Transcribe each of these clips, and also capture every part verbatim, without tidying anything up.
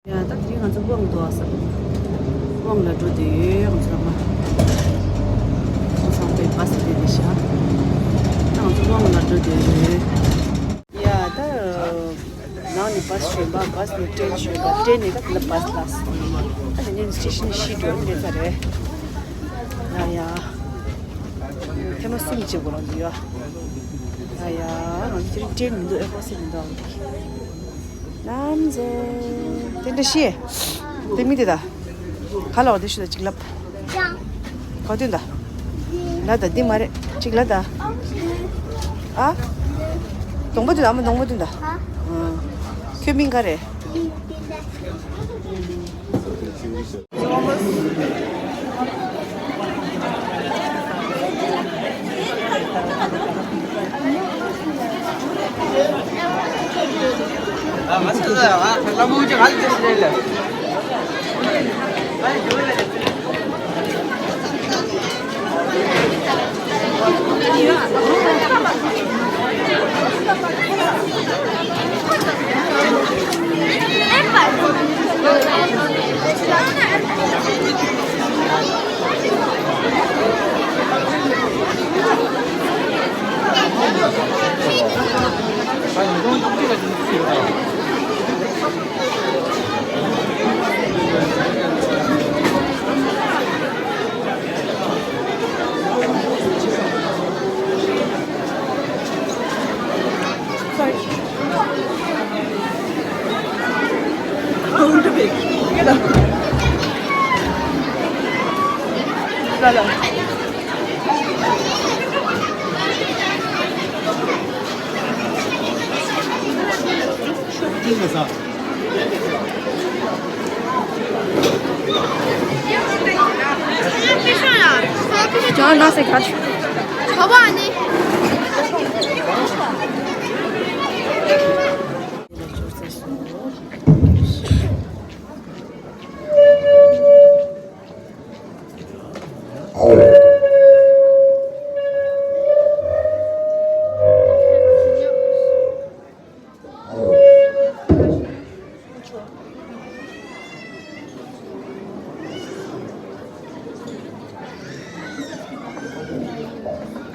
ཡ། ད་དེ་རིང་ང་ཚོ་དབང་དུ་བ་ས། དབང་ལ་འགྲོ་དེ་ཡོད། ང་ཚོ་ལ་མ། ང་ཚོ་ཚང་མས་བ་ས་དེ་དེ་ཤ། ད་ང་ཚོ་དབང་ལ་འགྲོ་དེ་ཡོད། ཡ། ད་ནང་ནས་བ་ས་ཞོན་པ། བ་ས་ནས་ཏྲེན་ཞོན་པ། ཏྲེན་ནས་ད་དེ་ལ་བ་ས་ལ་ས། ད་དེ་ནས་སི་ཊེ་ཤན་བཞི་འགྲོ་དེ་ཚ་རེད། ཡ་ཡ། ཐེངས་མ་གསུམ་བྱེད་དགོས་རང་འདུག་ཡ། ཡ་ཡ། ང་ཚོ་དེ་རིང་ཏྲེན་མི་འདུག་ཨེ་ཧྥོ་སི་མི་འདུག་ཨང་འདུག་ལམ་འཛོམས། དེ་འདྲ་ཤེས། དེ་མི་དེ་ད། ག་ལ་བ་དེ་ཤུ་ད་ཅིག་ལབ། ག་དུས་ད། ལ་ད་འདི་མ་རེད། ཅིག་ལ་ད། ཨ། གདོང་པ་དུས་ད། ཨ་མ་གདོང་པ་དུས་ད། ཨ། ཁྱོད་མིང་ག་རེད།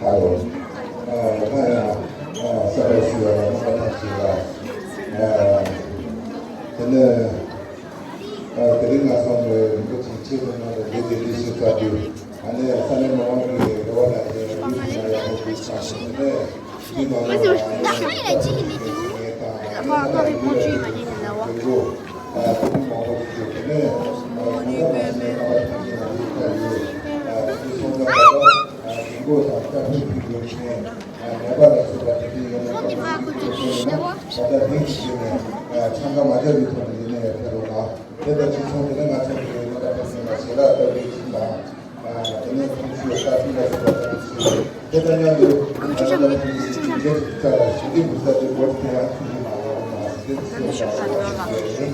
ཨ་ལོ། ཨ། ད་ཡང་། ཨ། ས་ར་ཤི་བ་ལ་མ་ཐག་ཅིག་ལ། ཨ། དེ་ནས། ཨ། དེ་རིང་ང་ཚང་མས་རིན་པོ་ཆེ་ཁྱེད་ཚོ་ནང་དུ་འདི་དེ་འདྲ་ཞིག་བཀའ་བསྡུ། ཨ་ནི་ས་གནས་མི་མང་གི་རེ་བ་ལ་དེ་རིང་ཡིད་ཆེས་ན་ཡག་པོ་འདུག་བསམ་སོང་། དེ་ནས་དེའི་ནང་ལ་ཨ་ནི་ས་གནས་མི་མང་གི་ངེས་དང་ཨ་ནི་ས་གནས་མི་མང་གི་དགོས་མཁོ། ཨ། དེ་རིང་མང་པོ་ཞིག་དེ་ནས་ཨ་ད་ལྟ་མ་ཟིན་རྣམ་པ་ཐམས་ཅད་ལ་ཡོད་ཁ་ཡོད། ཨ། དེ་སོང་ཙང་ད་ལྟ་ཨ་རིན་གོང་དང་སྐྱབས་སུ་ཕུལ་དགོས་མཁན། ཨ། ནད་པ་ལ་སོགས་པ་དེ་འདྲའི་ཡོད་ན་ཁོང་གི་ཕར་ཁོ་ཚོ་ཞུ་ན་ད་ལྟ་ལྷན་ཅིག་བྱས་ནས་ཨ་འཚང་ཁ་མ་རྒྱག་པའི་ཐོག་ནས་འདི་ནས་ཡར་ཕེབས་རོགས་གནང་། དེ་དང་གཅིག་མཚུངས་དེ་ནས་ང་ཚོ་གི་རྣམ་པ་ཐམས་ཅད་ལ་ཞལ་ལག་བསྟར་བའི་ཚུལ་དང་། ཨ། དེ་ནས་ཁོང་ཚོས་ལྟ་སྐུལ་ལ་སོགས་པ་དང་ཚུལ། དེ་དང་མཉམ་དུ་ང་ཚོ་ལ་ཕུལ་བའི་ཅིག་འདྲ་ཞིག་ལ་ཞི་བདེ་འབུལ་ས་དེ་སྒོར་དེ་ཡང་ཁྱོན་ནས་མ་ལོངས་པ་མ་ཟད་དེ་ཚོས་ལྟ་བ་ཞིག་རེད།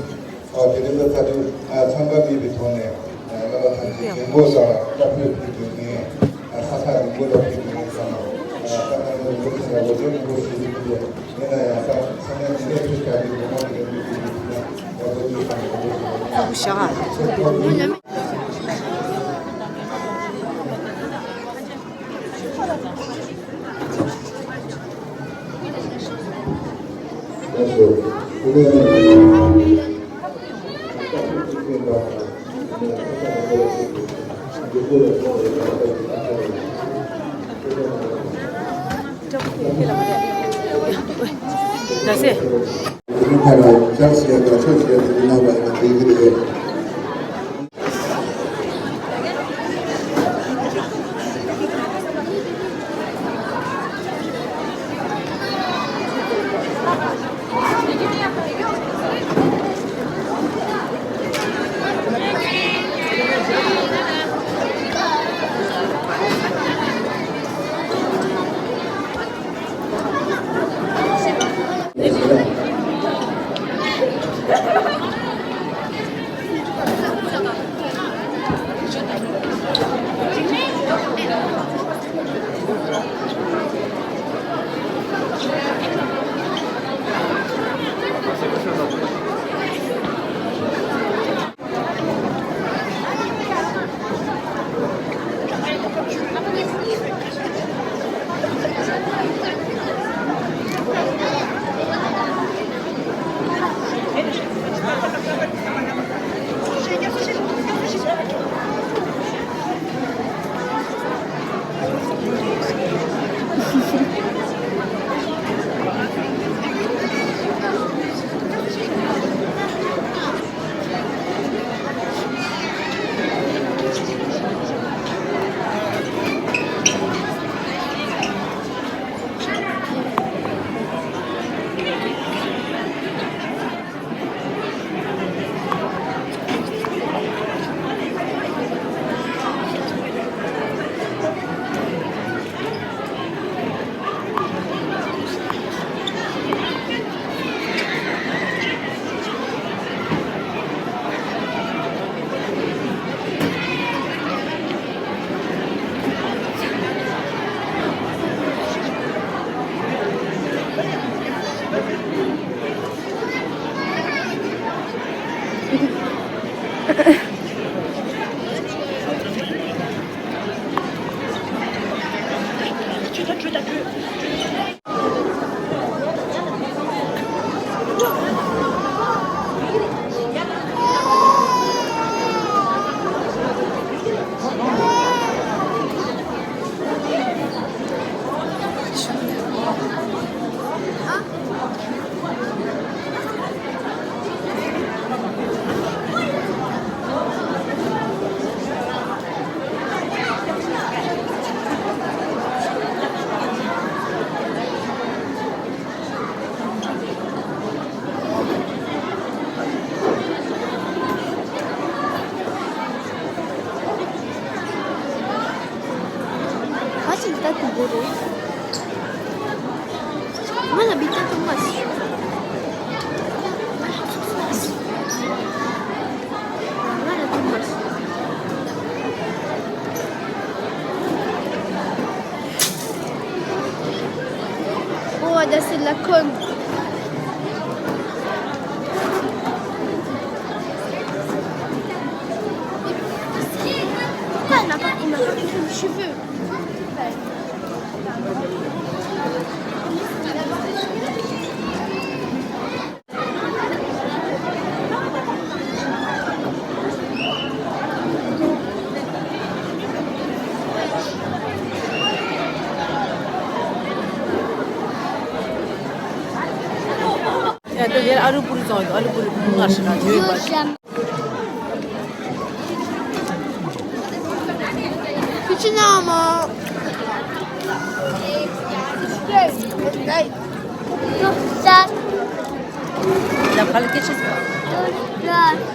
ཨ། དེ་རིང་ལ་ད་དུང་ཨ་འཚང་ཁ་མེད་པའི་ཐོག་ནས་ཨ་རྣམ་པ་ཐམས་ཅད་རྒན་གོག་དང་སྐྱབས་བཅོལ་ཕུལ་དགོས་མཁན། ཨ། ས་ཐག་རིང་པོ་ལ་ཕེབས་དགོས་མཁན་ཚང་མ། ཨ། ད་ལྟ་ང་ཚོ་རིན་པོ་ཆེ་ལ་འོ་དེ་མང་པོ་ཞུ་རྒྱུ་མི་འདུག་ཡིན་ན་ཡང་ས་ས་གནས་འདི་ནས་ཕེབས་བཞག་རྒྱུ་མི་མང་གི་རེ་འདུན་ཞུ་རྒྱུ་ཡིན་ན། ཨ་ཁུ་ཤ་ཨ། ག་ཞིག་ལྟ་དུ་འགོ་རེད། ང་ལ་མི་ལྟ་དུ་མ་ཞིག་ང་ལ་དུ་མ་ཞིག Oh, das ist la con. ཡ་ད་དེར་ཨ་རུ་པུ་རི་ཚང་ཨ་རུ་པུ་རི་ཁུང་ང་ཞིག་ན་ཡོད་པ། ཁྱི་ཆུ་ན་མོ། ཡ་ཕ་ལ་སྐད་ཆ་ཟེར། བདག་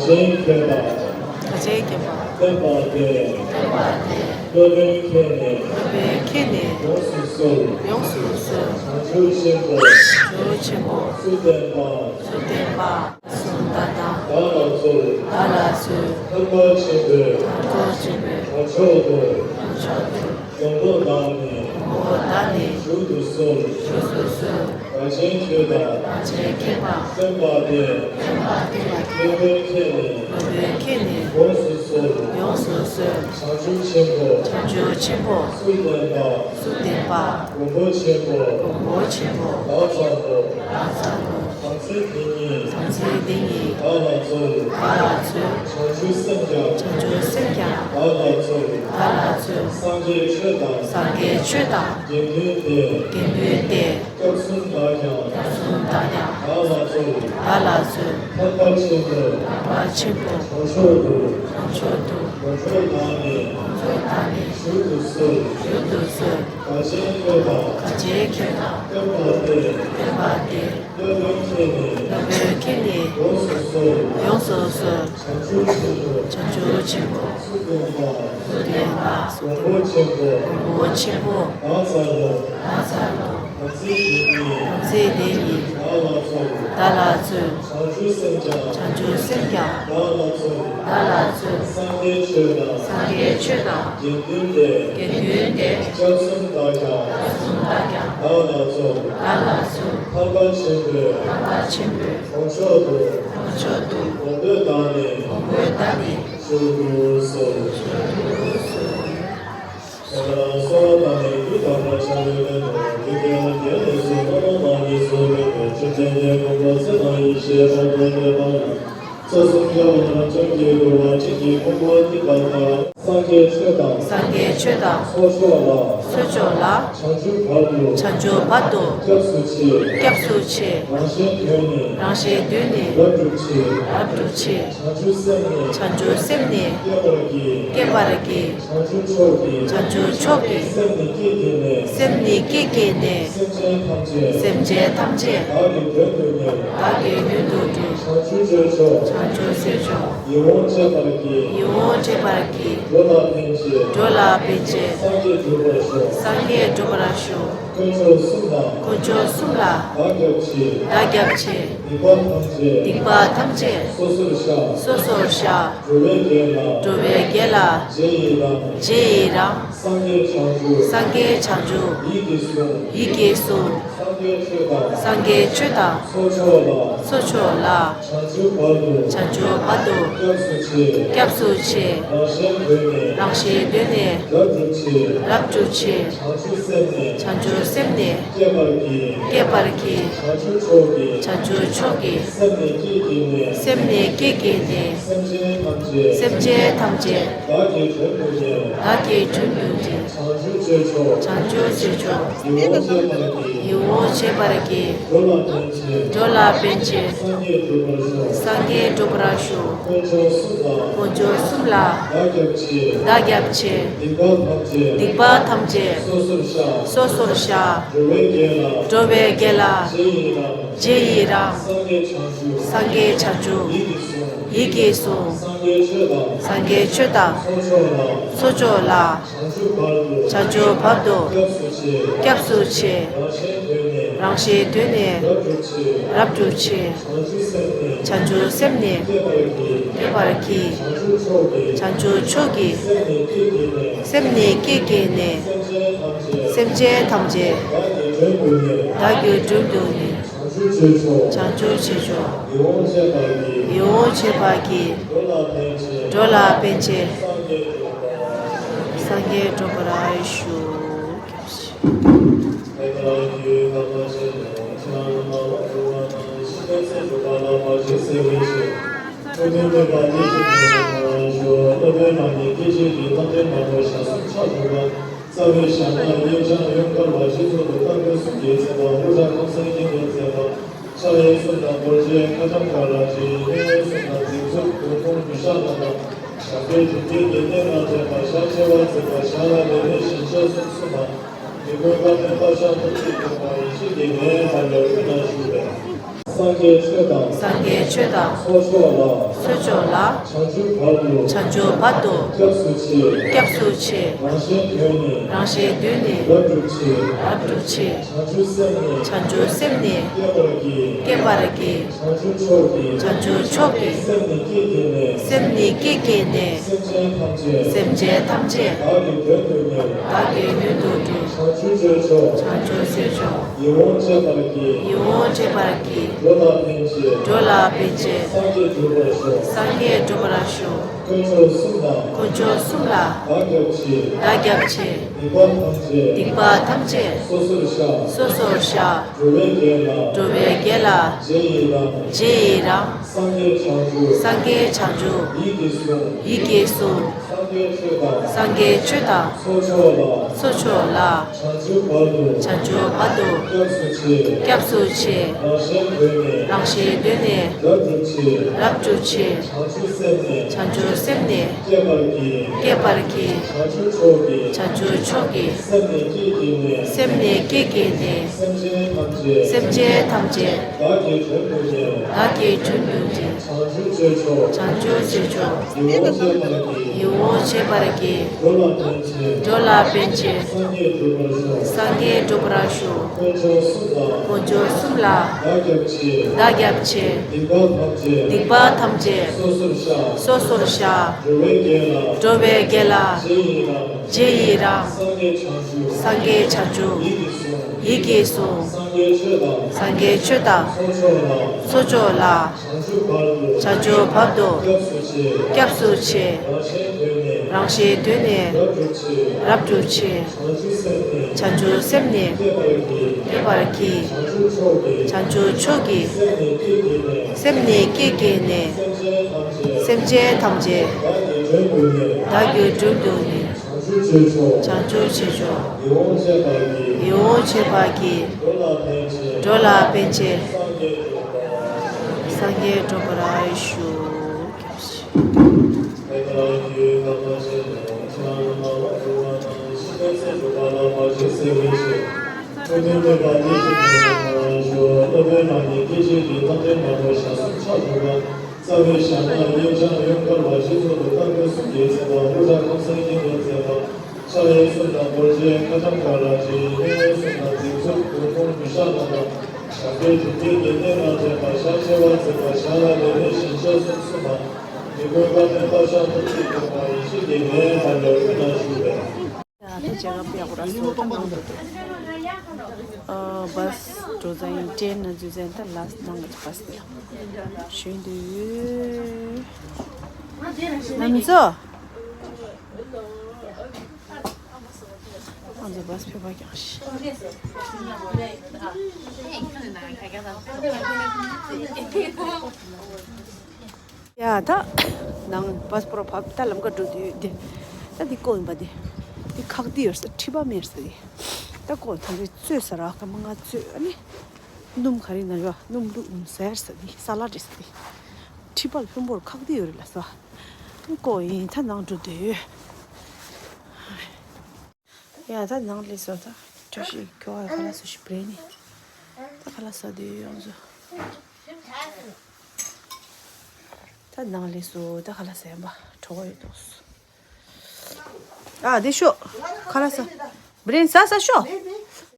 ཆེན་ཁྱེད་དང་། བདག་ཆེན་ཁྱེད་དང་། བསྟན་པ་དེ། བསྟན་པ་དེ། སློབ་དཔོན་ཁྱེད་ནས། སློབ་དཔོན་ཁྱེད་ནས། ཡོངས་སུ་གསོལ། ཡོངས་སུ་གསོལ། བྱང་ཆུབ་ཆེན་པོ། བྱང་ཆུབ་ཆེན་པོ། སུ་བསྟན་པ། སུ་བསྟན་པ། སུ་བསྟན་པ། བདག་ལ་གསོལ། བདག་ལ་གསོལ། ཐེག་པ་ཆེན་པོའི། ཐེག་པ་ཆེན་པོའི། གང་མཆོག་ཏུ། གང་མཆོག་ཏུ། མགོན་པོ་བདག་ནི། མགོན་པོ་བདག་ནི། བཞུགས་སུ་གསོལ། བཞུགས་སུ་གསོལ། བདག་ཆེན་ཁྱེད་དང་། བདག་ཆེན་ཁྱེད་དང་། བསྟན་པ་དེ། བསྟན་པ་དེ། སློབ་དཔོན་ཁྱེད་ནས། སློབ་དཔོན་ཁྱེད་ནས། ཡོངས་སུ་གསོལ། ཡོངས་སུ་གསོལ། བྱང་ཆུབ་ཆེན་པོ། བྱང་ཆུབ་ཆེན་པོ། སུ་བསྟན་པ། སུ་བསྟན་པ། མགོན་པོ་ཆེན་པོ། མགོན་པོ་ཆེན་པོ། བདག་ཙམ་པོ། བདག་ཙམ་པོ། བྱང་སེམས་དེ་ཉིད། བྱང་སེམས་དེ་ཉིད། བདག་ལ་གསོལ། བདག་ལ་གསོལ། བྱང་ཆུབ་སེམས་ཀྱང་། བྱང་ཆུབ་སེམས་ཀྱང་། བདག་ལ་གསོལ། བདག་ལ་གསོལ། སངས་རྒྱས་ཆོས་དང་། སངས་རྒྱས་ཆོས་དང་། དགེ་འདུན་ཏེ། དགེ་འདུན་ཏེ། སྐྱབས་གསུམ་དག་ཀྱང་། སྐྱབས་གསུམ་དག་ཀྱང་། བདག་ལ་གསོལ། བདག་ལ་གསོལ། ཐེག་པ་ཆེན་པོ། ཐེག་པ་ཆེན་པོ། བྱང་ཕྱོགས་སུ། བྱང་ཕྱོགས་སུ། དཀོན་མཆོག་བདག་ནི། དཀོན་མཆོག་བདག་ནི། བཞུགས་སུ་གསོལ། བཞུགས་སུ་གསོལ། བདག་ཆེན་ཁྱེད་དང་། བདག་ཆེན་ཁྱེད་དང་། བསྟན་པ་དེ། བསྟན་པ་དེ། སློབ་དཔོན་ཁྱེད་ནས། སློབ་དཔོན་ཁྱེད་ནས། ཡོངས་སུ་གསོལ། ཡོངས་སུ་གསོལ། བྱང་ཆུབ་ཆེན་པོ། བྱང་ཆུབ་ཆེན་པོ། སུ་བསྟན་པ། སུ་བསྟན་པ། མགོན་པོ་ཆེན་པོ། མགོན་པོ་ཆེན་པོ། བདག་ཙམ་པོ། བདག་ཙམ་པོ། བྱང་སེམས་དེ་ཉིད། བྱང་སེམས་དེ་ཉིད། བདག་ལ་བརྩོན། བདག་ལ་བརྩོན། བྱང་ཆུབ་སེམས་ཀྱང་། བྱང་ཆུབ་སེམས་ཀྱང་། བདག་ལ་བརྩོན། བདག་ལ་བརྩོན། སངས་རྒྱས་ཆོས་དང་། སངས་རྒྱས་ཆོས་དང་། དགེ་འདུན་ཏེ། དགེ་འདུན་ཏེ། སྐྱབས་གསུམ་དག་ཀྱང་། སྐྱབས་གསུམ་དག་ཀྱང་། བདག་ལ་བརྩོན། བདག་ལ་བརྩོན། ཐར་པ་ཆེན་པོའི། ཐར་པ་ཆེན་པོའི། གོ་མཆོག་ཏུ། གོ་མཆོག་ཏུ། མགོན་པོས་བདག་ནི། མགོན་པོས་བདག་ནི། བཞུགས་གསོལ། བཞུགས་གསོལ། གསོལ་བ་བཏབ་ནས་རྒྱུད་དམ་པར་བྱ་བའི་སྨོན་ལམ། འདི་སྐད་ལ་དེ་ནས་བཟུང་བླ་མ་མ་ཉེས་སུ་མེད་པའི་བཅོམ་ལྡན་འདས་མགོན་པོ་ཚེ་དང་ཡེ་ཤེས་དཔལ་མགོན་པོའི་དཔལ་ལ། རྩ་གསུམ་རྒྱལ་བ་རབ་འབྱམས་ཀྱི་གུས་པ་དྲིན་གྱིས་ཕུང་པོ་གཏིང་དཔག་ལྟར། སངས་རྒྱས་ཆོས་དང་། སངས་རྒྱས་ཆོས་དང་། ཚོགས་མཆོག་ལ། ཚོགས་མཆོག་ལ། བྱང་ཆུབ་བར་དུ། བྱང་ཆུབ་བར་དུ། སྐྱབས་སུ་མཆི། སྐྱབས་སུ་མཆི། རང་གཞན་དོན་ནི། རང་གཞན་དོན་ནི། རབ་བསྒྲུབ་ཕྱིར། རབ་བསྒྲུབ་ཕྱིར། བྱང་ཆུབ་སེམས་ནི། བྱང་ཆུབ་སེམས་ནི། བསྐྱེད་པར་བགྱི། བསྐྱེད་པར་བགྱི། བྱང་ཆུབ་མཆོག་གི། བྱང་ཆུབ་མཆོག་གི། སེམས་ནི་བསྐྱེད་བགྱིས་ནས། སེམས་ནི་བསྐྱེད་བགྱིས་ནས། སེམས་ཅན་ཐམས་ཅད། སེམས་ཅན་ཐམས་ཅད། བདག་གི་དོན་དུ་གཉེར། བདག་གི་དོན་དུ་གཉེར། བྱང་ཆུབ་སྤྱོད་མཆོག་བྱང་ཆུབ་སྤྱོད་མཆོག་ཡིད་འོང་སྤྱད་པར་བགྱི། ཡིད་འོང་སྤྱད་པར་བགྱི། འགྲོ་ལ་ཕན་ཕྱིར། འགྲོ་ལ་ཕན་ཕྱིར། སངས་རྒྱས་འགྲུབ་པར་ཤོག་སངས་རྒྱས་འགྲུབ་པར་ཤོག་དཀོན་མཆོག་གསུམ་ལ། དཀོན་མཆོག་གསུམ་ལ། བདག་སྐྱབས་མཆི། བདག་སྐྱབས་མཆི། སྡིག་པ་ཐམས་ཅད། སྡིག་པ་ཐམས་ཅད། སོ་སོར་བཤགས། སོ་སོར་བཤགས། འགྲོ་བའི་དགེ་ལ། འགྲོ་བའི་དགེ་ལ། རྗེས་ཡི་རང་། རྗེས་ཡི་རང་། སངས་རྒྱས་བྱང་ཆུབ། སངས་རྒྱས་བྱང་ཆུབ། ཡིད་ཀྱིས་བཟུང་། ཡིད་ཀྱིས་བཟུང་། སངས་རྒྱས་ཆོས་དང་། སངས་རྒྱས་ཆོས་དང་། ཚོགས་མཆོག་ལ། ཚོགས་མཆོག་ལ། བྱང་ཆུབ་བར་དུ། བྱང་ཆུབ་བར་དུ། སྐྱབས་སུ་མཆི། སྐྱབས་སུ་མཆི། རང་གཞན་དོན་ནི། རང་གཞན་དོན་ནི། རབ་བསྒྲུབ་ཕྱིར། རབ་བསྒྲུབ་ཕྱིར། བྱང་ཆུབ་སེམས་ནི། བྱང་ཆུབ་སེམས་ནི། བསྐྱེད་པར་བགྱི། བསྐྱེད་པར་བགྱི། བྱང་ཆུབ་མཆོག་གི། བྱང་ཆུབ་མཆོག་གི། སེམས་ནི་བསྐྱེད་བགྱིས་ནས། སེམས་ནི་བསྐྱེད་བགྱིས་ནས། སེམས་ཅན་ཐམས་ཅད། སེམས་ཅན་ཐམས་ཅད། བདག་གི་དོན་དུ་གཉེར། བདག་གི་དོན་དུ་གཉེར། བྱང་ཆུབ་སྤྱོད་མཆོག་བྱང་ཆུབ་སྤྱོད་མཆོག་ཡིད་འོང་སྤྱད་པར་བགྱི། ཡིད་འོང་སྤྱད་པར་བགྱི། འགྲོ་ལ་ཕན་ཕྱིར། འགྲོ་ལ་ཕན་ཕྱིར། སངས་རྒྱས་འགྲུབ་པར་ཤོག་སངས་རྒྱས་འགྲུབ་པར་ཤོག་དཀོན་མཆོག་གསུམ་ལ། དཀོན་མཆོག་གསུམ་ལ། བདག་སྐྱབས་མཆི། བདག་སྐྱབས་མཆི། སྡིག་པ་ཐམས་ཅད། སྡིག་པ་ཐམས་ཅད། སོ་སོར་བཤགས། སོ་སོར་བཤགས། འགྲོ་བའི་དགེ་ལ། འགྲོ་བའི་དགེ་ལ། རྗེས་ཡི་རང་། རྗེས་ཡི་རང་། སངས་རྒྱས་བྱང་ཆུབ། སངས་རྒྱས་བྱང་ཆུབ། ཡིད་ཀྱིས་བཟུང་། ཡིད་ཀྱིས་བཟུང་། སངས་རྒྱས་ཆོས་དང་། སངས་རྒྱས་ཆོས་དང་། ཚོགས་མཆོག་ལ། ཚོགས་མཆོག་ལ། བྱང་ཆུབ་བར་དུ། བྱང་ཆུབ་བར་དུ། སྐྱབས་སུ་མཆི། སྐྱབས་སུ་མཆི། རང་གཞན་དོན་ནི། རང་གཞན་དོན་ནི། རབ་བསྒྲུབ་ཕྱིར། རབ་བསྒྲུབ་ཕྱིར། བྱང་ཆུབ་སེམས་ནི། བྱང་ཆུབ་སེམས་ནི། བསྐྱེད་པར་བགྱི། བསྐྱེད་པར་བགྱི། བྱང་ཆུབ་མཆོག་གི། བྱང་ཆུབ་མཆོག་གི། སེམས་ནི་བསྐྱེད་བགྱིས་ནས། སེམས་ནི་བསྐྱེད་བགྱིས་ནས། སེམས་ཅན་ཐམས་ཅད། སེམས་ཅན་ཐམས་ཅད། བདག་གི་དོན་དུ་གཉེར། བདག་གི་དོན་དུ་གཉེར། བྱང་ཆུབ་སྤྱོད་མཆོག་བྱང་ཆུབ་སྤྱོད་མཆོག་ཡིད་འོང་སྤྱད་པར་བགྱི། ཡིད་འོང་སྤྱད་པར་བགྱི། འགྲོ་ལ་ཕན་ཕྱིར། འགྲོ་ལ་ཕན་ཕྱིར། སངས་རྒྱས་འགྲུབ་པར། སངས་རྒྱས་འགྲུབ་པར་ཤོག་རྩ་བའི་ཞབས་ནས་གཡས་བརྐྱང་གཡོན་བསྐུམ་པ། སྤྱི་གཙུག་ཏུ་སྟ་གོན་གསུམ་གྱིས་མཛེས་པ། དབུ་སྐྲ་ཁང་གསེང་སྙིང་གིས་མཛེས་པ། ཕྱག་གཡས་གསུམ་ལ་རྡོ་རྗེ་ཁ་འཆམ་དཀར་ལ་བྲིས། གཡོན་གསུམ་ལ་འཛིན་ཚུལ་བདུད་དཔུང་རྒྱུ་ཞགས་བསྣམས་པ། ཞབས་པད་སྒྲུབ་བརྒྱུད་ཀྱི་གནད་ལྔ་འདྲེན་པ། ཞབས་ཕྱི་བ་འཛིན་པ། ཞབས་ལ་རེ་རེ་བཞིན་ཕྱག་གསུམ་གསུམ་པ། མི་མགོའི་ཀ་མེད་པ། ཞབས་ཐོག་གཅིག་བརྐྱངས་པ། ཡེ་ཤེས་ཀྱི་མེ་འབར་བའི་དབུས་ན་བཞུགས་པའི། སངས་རྒྱས་ཆོས་དང་། སངས་རྒྱས་ཆོས་དང་། ཚོགས་མཆོག་ལ། ཚོགས་མཆོག་ལ། བྱང་ཆུབ་བར་དུ། བྱང་ཆུབ་བར་དུ། སྐྱབས་སུ་མཆི། སྐྱབས་སུ་མཆི། རང་གཞན་དོན་ནི། རང་གཞན་དོན་ནི། རབ་བསྒྲུབ་ཕྱིར། རབ་བསྒྲུབ་ཕྱིར། བྱང་ཆུབ་སེམས་ནི། བྱང་ཆུབ་སེམས་ནི། བསྐྱེད་པར་བགྱི། བསྐྱེད་པར་བགྱི། བྱང་ཆུབ་མཆོག་གི། བྱང་ཆུབ་མཆོག་གི། སེམས་ནི་བསྐྱེད་བགྱིས་ནས། སེམས་ནི་བསྐྱེད་བགྱིས་ནས། སེམས་ཅན་ཐམས་ཅད། སེམས་ཅན་ཐམས་ཅད། བདག་གི་དོན་དུ་གཉེར། བདག་གི་དོན་དུ་གཉེར། བྱང་ཆུབ་སྤྱོད་མཆོག་བྱང་ཆུབ་སྤྱོད་མཆོག་ཡིད་འོང་སྤྱད་པར་བགྱི། ཡིད་འོང་སྤྱད་པར་བགྱི། འགྲོ་ལ་ཕན་ཕྱིར། འགྲོ་ལ་ཕན་ཕྱིར། སངས་རྒྱས་འགྲུབ་པར་ཤོག་སངས་རྒྱས་འགྲུབ་པར་ཤོག་དཀོན་མཆོག་གསུམ་ལ། དཀོན་མཆོག་གསུམ་ལ། བདག་སྐྱབས་མཆི། བདག་སྐྱབས་མཆི། སྡིག་པ་ཐམས་ཅད། སྡིག་པ་ཐམས་ཅད། སོ་སོར་བཤགས། སོ་སོར་བཤགས། འགྲོ་བའི་དགེ་ལ། འགྲོ་བའི་དགེ་ལ། རྗེས་ཡི་རང་། རྗེས་ཡི་རང་། སངས་རྒྱས་བྱང་ཆུབ། སངས་རྒྱས་བྱང་ཆུབ། ཡིད་ཀྱིས་བཟུང་། ཡིད་ཀྱིས་བཟུང་། སངས་རྒྱས་ཆོས་དང་། སངས་རྒྱས་ཆོས་དང་། ཚོགས་མཆོག་ལ། ཚོགས་མཆོག་ལ། བྱང་ཆུབ་བར་དུ། བྱང་ཆུབ་བར་དུ། སྐྱབས་སུ་མཆི། སྐྱབས་སུ་མཆི། རང་གཞན་དོན་ནི། རང་གཞན་དོན་ནི། རབ་བསྒྲུབ་ཕྱིར། རབ་བསྒྲུབ་ཕྱིར། བྱང་ཆུབ་སེམས་ནི། བྱང་ཆུབ་སེམས་ནི། བསྐྱེད་པར་བགྱི། བསྐྱེད་པར་བགྱི། བྱང་ཆུབ་མཆོག་གི། བྱང་ཆུབ་མཆོག་གི། སེམས་ནི་བསྐྱེད་བགྱིས་ནས། སེམས་ནི་བསྐྱེད་བགྱིས་ནས། སེམས་ཅན་ཐམས་ཅད། སེམས་ཅན་ཐམས་ཅད། བདག་གི་དོན་དུ་གཉེར། བདག་གི་དོན་དུ་ བྱང་ཆུབ་ཆོས་མཆོག་ཡིད་འོང་བྱེད་པར་བགྱི། འགྲོ་ལ་ཕན་ཕྱིར། སངས་རྒྱས་འགྲུབ་པར་ཤོག་དཀོན་མཆོག་གསུམ་ལ། བདག་སྐྱབས་མཆི། སྡིག་པ་ཐམས་ཅད། སོ་སོར་བཤགས། འགྲོ་བའི་དགེ་ལ། རྗེས་ཡི་རང་། སངས་རྒྱས་བྱང་ཆུབ། ཡིད་ཀྱིས་བཟུང་། སངས་རྒྱས་ཆོས་དང་། ཚོགས་མཆོག་ལ། བྱང་ཆུབ་བར་དུ། སྐྱབས་སུ་མཆི། རང་གཞན་དོན་ནི། རབ་བསྒྲུབ་ཕྱིར། བྱང་ཆུབ་སེམས་ནི། བསྐྱེད་པར་བགྱི། བྱང་ཆུབ་མཆོག་གི། སེམས་ནི་བསྐྱེད་བགྱིས་ནས། སེམས་ཅན་ཐམས་ཅད། བདག་གིས་མགྲོན་དུ་ནི། བྱང་ཆུབ་ཆོས་མཆོག་ཡིད་འོང་བྱེད་པར་བགྱི། འགྲོ་ལ་ཕན་ཕྱིར། སངས་རྒྱས་འགྲུབ་པར་ཤོག་རྩ་བའི་ཞལ་སྣ་གཡས་བརྐྱང་གཡོན་དཀར་བ་སྤྱི་གཙུག་ཏུ་རྟ་ཕོ་གསུམ་གྱིས་མཛེས་པ་ཧུ་ཏྲ་ཁང་སེང་གཉིས་ལྡན་མཛད་པ། ཕྱག་གཡས་གསུམ་དང་རྡོ་རྗེ་ཁ་ཐམ་ག་ར་ཅི། སྙན་གསུམ་དང་མཛེས་ཚུལ་མགུལ་ཁུང་གུ་ཤ་ནང་དང་། ཞབས་པད་སྒྲུབ་པའི་གནས་ལ་མཛད་པ། ཞབས་ཕྱི་བ་མཛད་པ། ཞབས་ལ་ལེགས་ལེགས་ཞིང་ཆེ་གསུམ་གསུམ་པ། མི་མགོའི་ཀ་ནས་སྟག་ཤར་ཐོག་གཅིག་ཏུ་མ་ཡེ་ཤེས་ཀྱི་ལས་མ་ལས་ཀུན་ལ་ཞུགས་པས། ད་ལྟ་རྒྱལ་ཁབ་ཡག་པོ་ར་སོ་ད་ནང་དུ་འདུག་ཨ། བཱས་འགྲོ་ཙང་ཡིན། ཏྲེན་ནང་འཛུལ་ཙང་ད་ལ་ནང་གི་བཱས་དེ་ལ་ཞོན་དུས། ང་ཚོ། ང་ཚོ་བཱས་ཕེབས་པ་རྐྱང་ཞིག་ཡ་ད། ནང་བཱས་པོ་ར་བབས། ད་ལམ་ཁ་འགྲོ་དུས་དེ། ད་འདི་ཀོ་ཡིན་པ་དེ། འདི་ཁག་འདི་ཡོད་ས། མཁྲིས་པ་མེད་ས་དེ། ད་ཀོ་ཐམས་ཅད་བཙོས་ས་ར་སྐར་མ་ལྔ་བཙོས། ཨ་ནི། སྣུམ་ག་རེ་ན་ར་སྣུམ་བླུགས་ཟེར་ས་དེ། ས་ལ་འདྲེས་ས་དེ། མཁྲིས་པ་ལྷུན་པོར་ཁག་འདི་ཡོད་རེད་ལ་ས། ཀོ་ཡིན། ད་ནང་འགྲོ་དུས། ཡ་ད་ནང་སླེབས་སོང་། ད་བཀྲ་ཤིས་ཁྱོ་ག་ཁ་ལག་ཟ་ཞིག་བྲེལ་ནས། ད་ཁ་ལག་ཟ་དུས་ཡོང་ཟོ། ད་ནང་སླེབས་སོང་། ད་ཁ་ལག་ཟ་ཡིན་པ་གྲོགས་ཡོད་དོ། ཨ་དེ་ཤོག་ཁ་ལག་ཟ། བྲེལ་ཟ་ཟ་ཤོག